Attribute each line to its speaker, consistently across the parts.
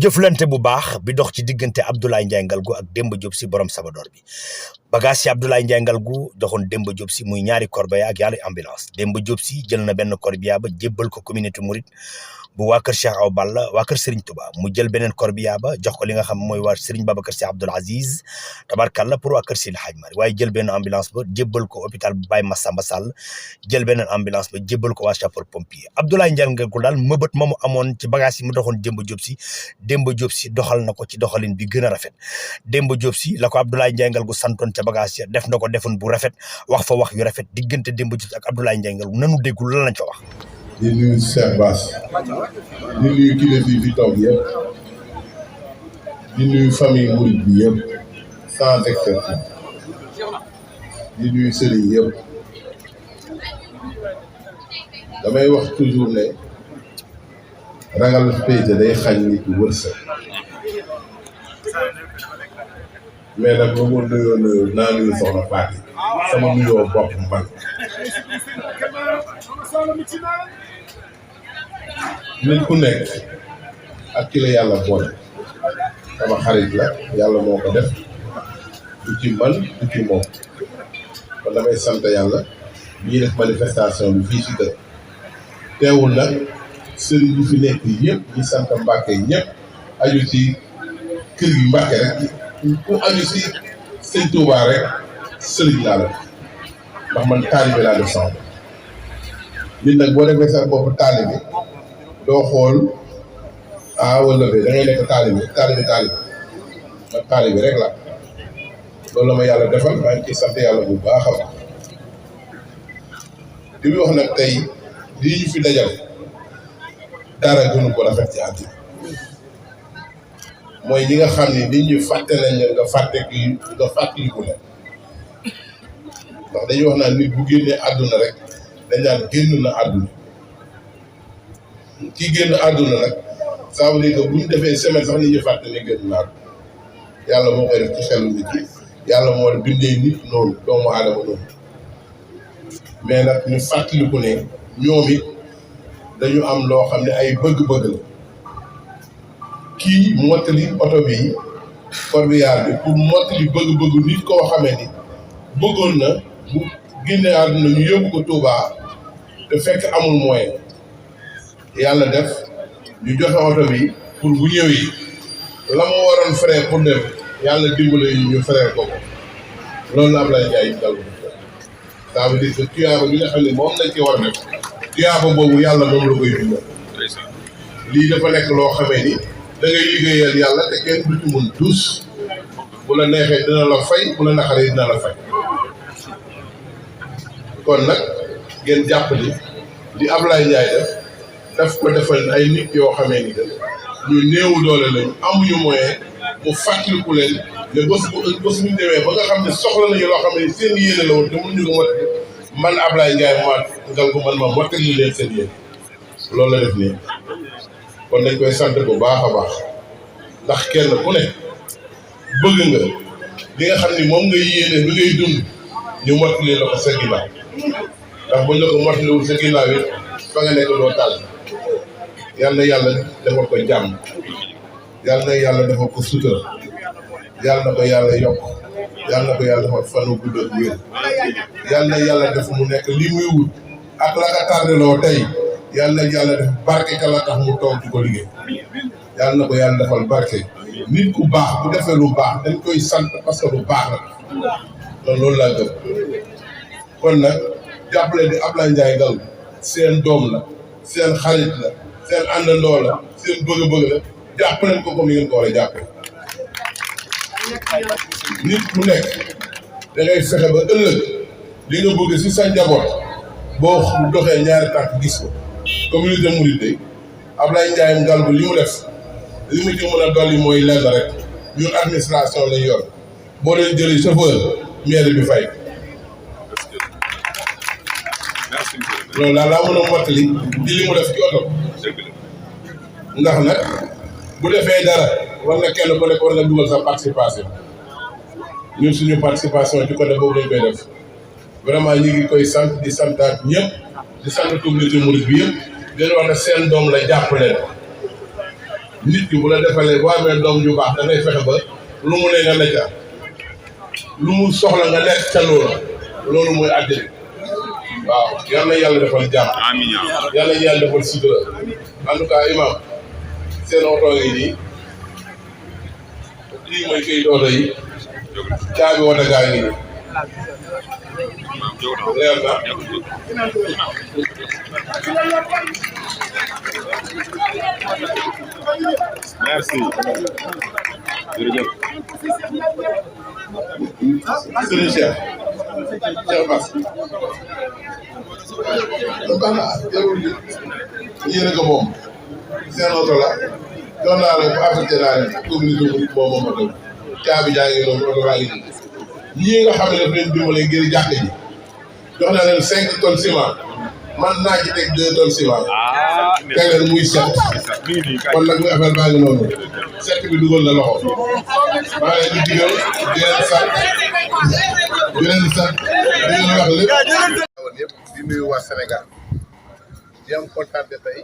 Speaker 1: jëflante bu baax bi dox ci diggante Abdoulaye Ndiaye ngalgou ak Demba Diop si borom Sabador bi bagage si Abdoulaye Ndiaye ngalgou doxoon Demba Diop si muy ñaari corbillard ak yàlla ambulance Demba Diop si jël na benn corbillard ba jébbal ko communauté mouride bu waa kër Cheikh Awa Balla waa kër Serigne Touba mu jël beneen corbillard ba jox ko li nga xam mooy waa Serigne Babacar Sy Abdoul Aziz tabarkalla pour waa kër Seydi Hadj Malick waaye jël benn ambulance ba jébbal ko hôpital Baye Massamba Sall jël beneen ambulance ba jébbal ko waa sapeur pompier Abdoulaye Ndiaye ngalgou daal mëbët ma mu amoon ci bagage yi mu doxoon Demba Diop si doxal na ko ci doxalin bi gën a rafet Demba Diop si la ko Abdoulaye Ndiaye ngalgou santoon ca bagage ya def na ko defun bu rafet wax fa wax yu rafet diggante Demba Diop si ak Abdoulaye Ndiaye ngalgou nanu déggul lan lañ fa wax.
Speaker 2: di nuyu Cheikh Bass di nuyu kilifa yi fi toog yëpp di nuyu famille mouride bi yëpp sans exception di nuyu sëriñ yëpp damay wax toujours ne ragal péete day xañ nit ñi wërsëg mais nag lu ma nuyoo naa nuyu soxna Fatou sama nuyoo bopp man nit ku nekk ak ki la yàlla boole sama xarit la yàlla moo ko def du ci man du ci moom kon damay sant yàlla ñuy def manifestation bi fii ci kër teewul nag sëriñ bi fi nekk yëpp ñi sant Mbàkke ñëpp aju ci kër gi Mbàkke rek ku aju ci sëñ Tuubaa rek sëriñ laa la ndax man taalibe laa def sama nit nag boo defee sa bopp taalibe doo xool wala ba da ngay nekk taalibe man taalibe rek la loolu la ma yàlla defal maa ngi ciy sant yàlla bu baax a baax di wax nag tey lii ñu fi dajale dara gënu ko rafet ci àddina mooy ñi nga xam ne nit ñi fàtte nañ leen nga fàttaliku leen ndax dañuy wax naan nit bu génnee àdduna rek dañ naan génn na àdduna kii génn àdduna nag ça veut dire que bu ñu defee semaine sax nit ñi fàtte ne génn na àdduna yàlla moo koy def ci xelu nit ñi yàlla moo bindee nit noonu doomu aadama noonu mais nag ñu fàttaliku ne ñoom it dañu am loo xam ne ay bëgg-bëgg la kii mottali oto bi corbillard bi pour mottali bëgg-bëggu nit koo xamee ni bëggoon na bu génnee àdduna ñu yóbbu ko Touba te fekk amul moyen yàlla def ñu joxe oto bi pour bu ñëwee la ma waroon frais pour dem yàlla dimbale ñu frais ko loolu la Abdoulaye Ndiaye dal ça veut dire que tuyaaba bi nga xam ne moom lañ ci war a def tuyaaba boobu yàlla moom la koy dundal lii dafa nekk loo xamee ni da ngay liggéeyal yàlla te kenn du ci mun tous bu la neexee dina la fay bu la naxaree dina la fay kon nag ngeen jàpp ni li Abdoulaye Ndiaye daf ko defal ay nit yoo xamee ni que ñu néewu doole lañu amuñu moyen mu fàttaliku leen ne bés bu ñu demee ba nga xam ne soxla nañu loo xam ne seen yéene la woon te mënuñu ko mottali man Abdoulaye Ndiaye ngalgou man ma mottali leen seen yéene loolu la def nii kon dañ koy sant bu baax a baax ndax kenn ku ne bëgg nga li nga xam ni moom nga yéene bi ngay dund ñu mottali la ko sa ginnaaw ndax buñ la ko mottaliwul sa ginnaaw it fa nga nekk doo tàll yal na yàlla defal ko jàmm yal na yàlla defal ko sutura yal na ko yàlla yokk yal na ko yàlla defal fanu gudd ak wér yal na yàlla def mu nekk li muy wut ak la nga tànnaloo tey yal na yàlla def barke ka la tax mu toog di ko liggéey yal na ko yàlla defal barke nit ku baax bu defee lu baax dañ koy sant parce que lu baax la loolu laa gëm kon nag jàppale di Abdoulaye Ndiaye ngalgou seen doom la seen xarit la seen àndandoo la seen bëgg-bëgg la jàppaleen ko comme ngeen ko war a jàppale nit ku nekk da ngay fexe ba ëllëg li nga bëgg si sa njaboot boo doxee ñaari tànk gis ko communauté mouride Abdoulaye Ndiaye ngalgou li mu def li mu ci mën a dolli mooy lenn rek ñun administration lañ yor boo leen jëlee chauffeur maire bi fay loolu daal laa mën a mottali di li mu def ci oto ndax nag bu defee dara war na kenn ku nekk war nga dugal sa participation ñun suñu participation ci côté boobu lañ koy def vraiment ñu ngi koy sant di santaat ñëpp di sant communauté mouride bi yëpp di leen wax ne seen doom la jàpp leen nit ki bu la defalee boo amee doom ju baax dangay fexe ba lu mu ne nga nekk lu mu soxla nga nekk ca loolu mooy àddina waaw yal na yàlla defal jàmm.
Speaker 3: amiin
Speaker 2: yal na yàlla defal sutura en tout cas imam seen oto yi nii lii mooy kayit oto yi caabi wota gaa ngi nii leer na
Speaker 3: merci jërëjëf
Speaker 2: sëriñ Cheikh Bass jarul yéen a ko moom seen oto la doon naa leen ko affecté naa leen communauté bu moom moom caabi jaa ngi noonu oto baa ngi nii ñii nga xam ne daf leen dimbale ngir jàkk ji jox naa leen 5 tonnes ciment man naa ci teg 2 tonnes ciment teg leen muy 7 kon nag muy affaire baa ngi noonu 7 bi dugal na loxo maa leen di digal di leen sant di leen wax lépp yëpp di nuyu waa Sénégal di am kontaan tey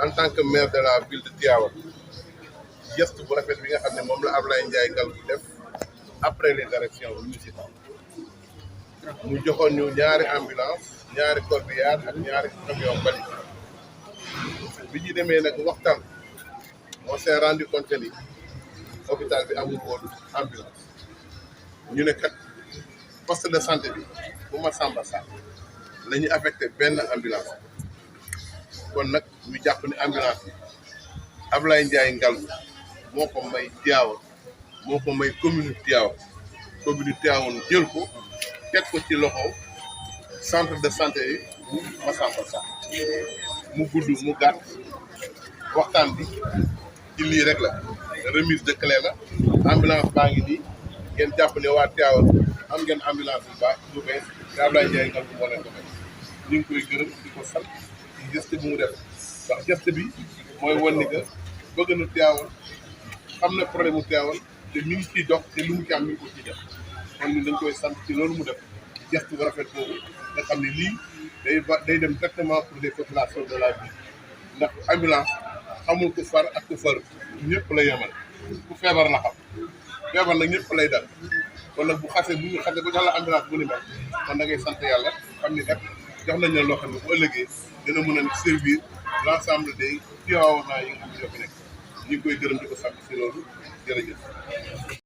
Speaker 2: en tant que maire de la ville de Tivaouane geste bu rafet bi nga xam ne moom la Abdoulaye Ndiaye ngalgou def après les élections municipales mu joxoon ñu ñaari ambulance ñaari corbillard ak ñaari camion mbalit bi ñu demee nag waxtaan on s'est rendu compte ni hôpital bi amul woon ambulance ñu ne kat poste de santé bi bu Massamba Sarr la ñu affecté benn ambulance kon nag ñu jàpp ne ambulance bi Abdoulaye Ndiaye ngalgou moo ko may Tivaouane moo ko may commune Tivaouane jël ko teg ko ci loxo centre de santé yi bu Massamba Sarr mu gudd mu gàtt waxtaan bi ci lii rek la remise de clé la ambulance baa ngi nii ngeen jàpp ne waa Tivaouane am ngeen ambulance bu baax bu bees te Abdoulaye Ndiaye ngalgou moo leen ko may ñu ngi koy gërëm di ko sant ci geste bi mu def ndax geste bi mooy wan ni que bëgg na Tivaouane xam na problème mu Tivaouane te mi ngi ciy dox te lu mu ci am mi ngi ko ciy def kon ñun dañ koy sant ci loolu mu def geste bu rafet boobu nga xam ne lii day dem directement pour les populations de la ville ndax ambulance xamul ku far ak ku far ñëpp la yemal ku feebar la xam feebar nag ñëpp lay dal kon nag bu xasee ba jox la ambulance bu ni mel kon da ngay sant yàlla xam ni kat jox nañ la loo xam ne bu ëllëgee dina mën a servir l' ensemble des Tivaouanois yi nga xam ne ñoo fi nekk ñu ngi koy gërëm di ko sant si loolu jërëjëf.